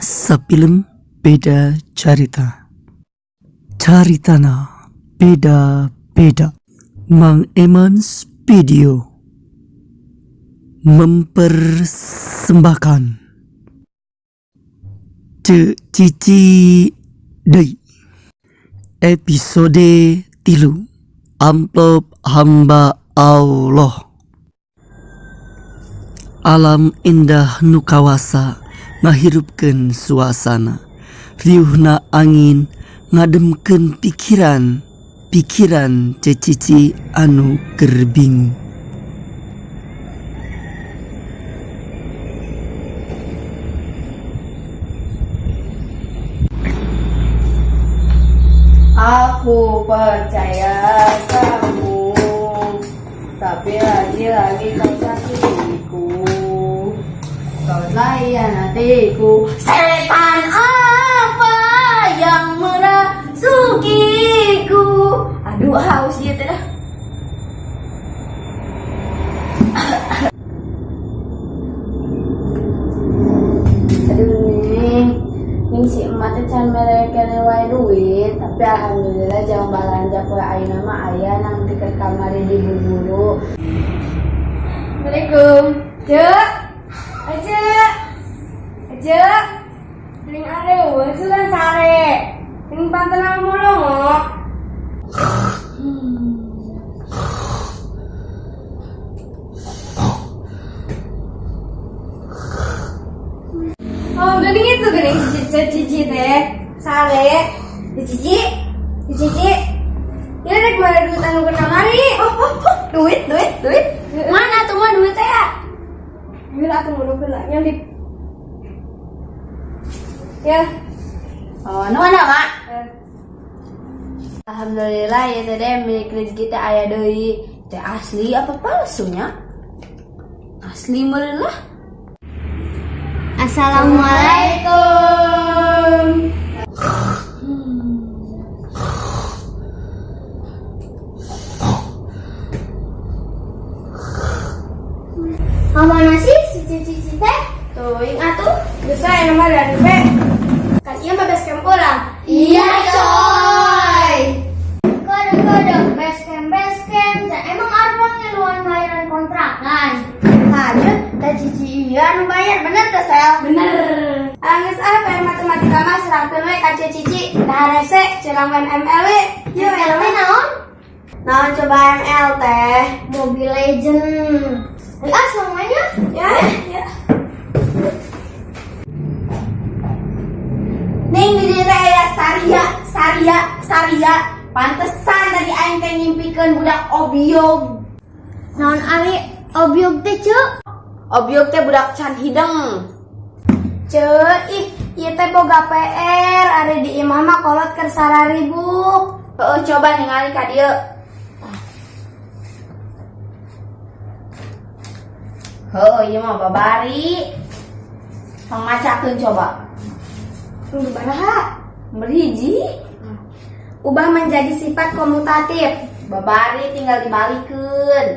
Sapilem beda carita. Caritana beda-beda. Mang Eman's Video mempersembahkan Ceu Cici Deui episode 3 Amplop Hamba Allah. Alam indah nu kawasa ngahirupkeun suasana. Riuhna angin ngademkeun pikiran, pikiran Ceu Cici anu keur bingung. Aku percaya kamu, tapi lagi-lagi kau sakitiku. Kau telah hianatiku. Setan apa yang merasukiku? Aduh, haus ieu teh dah. Aduh, Neng. Ning si emak teh can mere keneh wae duit, tapi alhamdulillah jang balanja poe ayeuna mah aya nang ti keur kamari diburu-buru. Assalamualaikum. Cek. Aja. Aja. Ning areuweun sugan sare. Ning pantenan molongo. Oh, geuning itu geuning si Cici teh. Sare. Si Cici. Si Cici. Ya rek mana duit anu keur kamari? Oh, oh, oh, duit, duit, duit. Mana tuh mah duit teh ya? Gila atuh mun heula nya lip. Ya. Oh, nu mana, Mak? Alhamdulillah ya teh deh milik rezeki teh aya deui. Teh asli apa palsunya? Asli meureun lah. Assalamualaikum. Kamana sih si Cici teh? Teuing atuh, geus aya mah dari be. Kan ieu mah base camp urang. Iya coy. Kode-kode base camp base camp. Emang apa ngiluan bayaran kontrakan? Tanya, teh Cici iya anu bayar bener teh Sel? Bener. Anggeus ah PR matematika mah serahkeun we ka Cici. Dah rese curang main ML we. Yeuh ML teh naon? Naon coba ML teh? Mobile Legend. Ah semuanya? Ya, ya. Ning di dieu teh aya Saria, Saria, Saria. Pantesan tadi aing teh ngimpikeun budak obiog. Naon ari obiog teh, Ceu? Obiog teh budak can hideng. Ceu, ih, ieu teh boga PR, ari di imah mah kolot keur sararibuk. Heeh, coba ningali ka dieu. Heuh, ieu mah babari. Pangmacakeun coba. Tunggu baraha. Berhiji. Ubah menjadi sifat komutatif. Babari tinggal dibalikeun.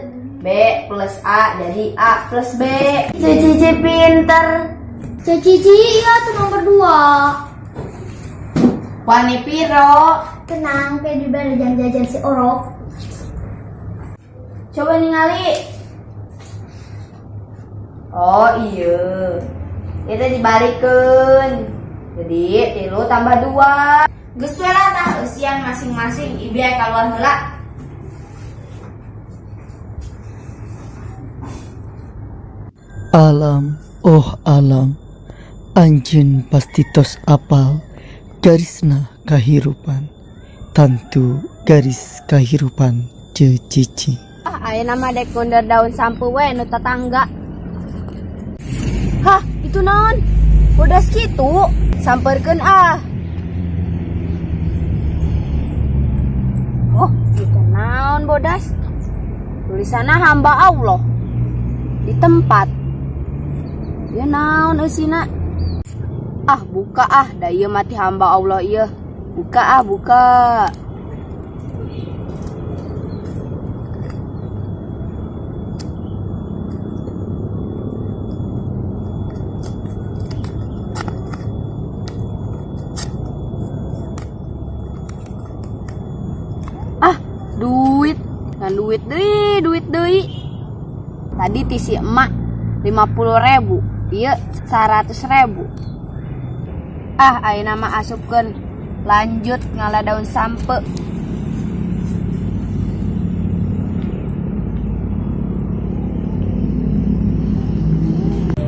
B plus A jadi A plus B. Cici pinter. Cici iya tuh nomor 2. Wani piro? Tenang, pe diberi jajan si Orok. Coba ningali. Oh iya, itu dibalikeun. Jadi 3 tambah 2. Geus we lah tah eusian masing-masing ieu aya kaluar heula. Alam, oh alam, anjeun pasti tos apal garisna kahirupan. Tantu garis kahirupan Ceu Cici. Ah, ayeuna mah dek gonder daun sampu we nu tetangga. Hah, itu naon? Bodas kitu, samperkeun ah. Oh, itu naon bodas? Tulisanna hamba Allah. Di tempat. Ya naon eusina? Ah, buka ah, da ieu mati hamba Allah ieu. Buka ah, buka. Ngan duit deui, duit deui. Tadi ti si emak 50 ribu, ieu 100 ribu. Ah, ayeuna mah asupkeun lanjut ngala daun sampeu.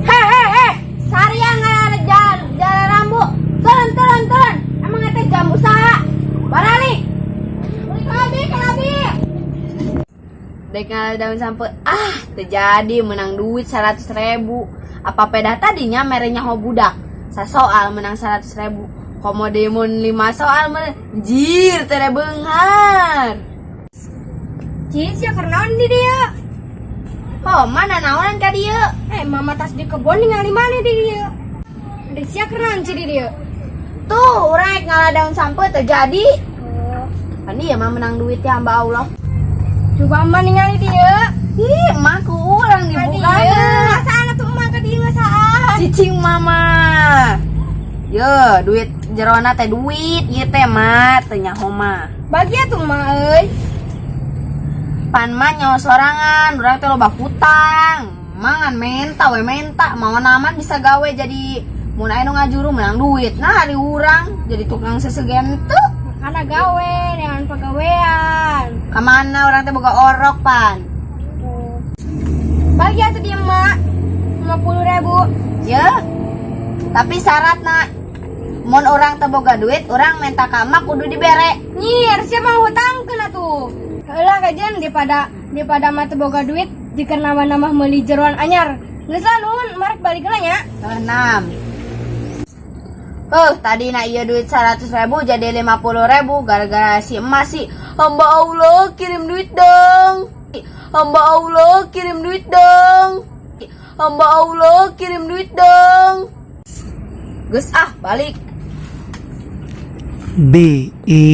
Hehehe, saria ngala jalan jalan rambu. Turun, turun, turun. Emang eta jam usaha. Baralik. Kalabi, kalabi. Dek ngala daun sampeu. Ah, terjadi menang duit 100 ribu. Apa peda tadinya merenya ho budak. Sasoal menang 100 ribu. Komo demun lima soal menang. Jir, tere beunghar. Cici sia keur naon di dieu? Oh, mana naonan ka dieu? Eh, mama tas di kebon ningali mana di dieu? Ada sia keur naon ci di dieu? Tuh, urang rek ngala daun sampeu terjadi. Oh, Kan dia mah menang duit ya hamba Allah. Coba emak ningali dieu. Ih, emak ku urang Ka dibuka. dieu. Ngasaan atuh emak ka dieu ngasaan? Cicing mama. Yo, duit jerona teh duit ieu teh mah teu nyaho mah. Bagi atuh emak euy. Pan mah nyawa sorangan, urang teh loba hutang. Mangan menta we menta, mau naman bisa gawe jadi mun aya nu ngajuru menang duit. Nah, hari urang jadi tukang sesegen tuh. Makana gawe dengan pagawean. Kamana urang teh boga orok pan. Tuh. Bagi atuh dia emak 50 ribu. Ya. Tapi syaratna mun urang teu boga duit, urang minta ka emak kudu dibere. Nyir, siapa ngutang kena tuh? Heula kajian daripada daripada mah teu boga duit jika nama-nama meuli jeroan anyar. Geus lah nuhun, marek balik heula nya. Enam. Oh, tadi nak iya duit 100 ribu jadi 50 ribu gara-gara si emas sih. Hamba Allah kirim duit dong. Hamba Allah kirim duit dong. Hamba Allah kirim duit dong. Geus ah, balik. Bersambung.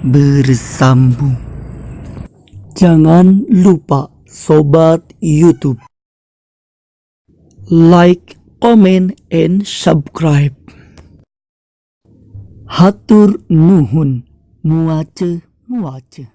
Bersambung. Jangan lupa, Sobat YouTube, like, comment, and subscribe. Hatur nuhun, muace muace.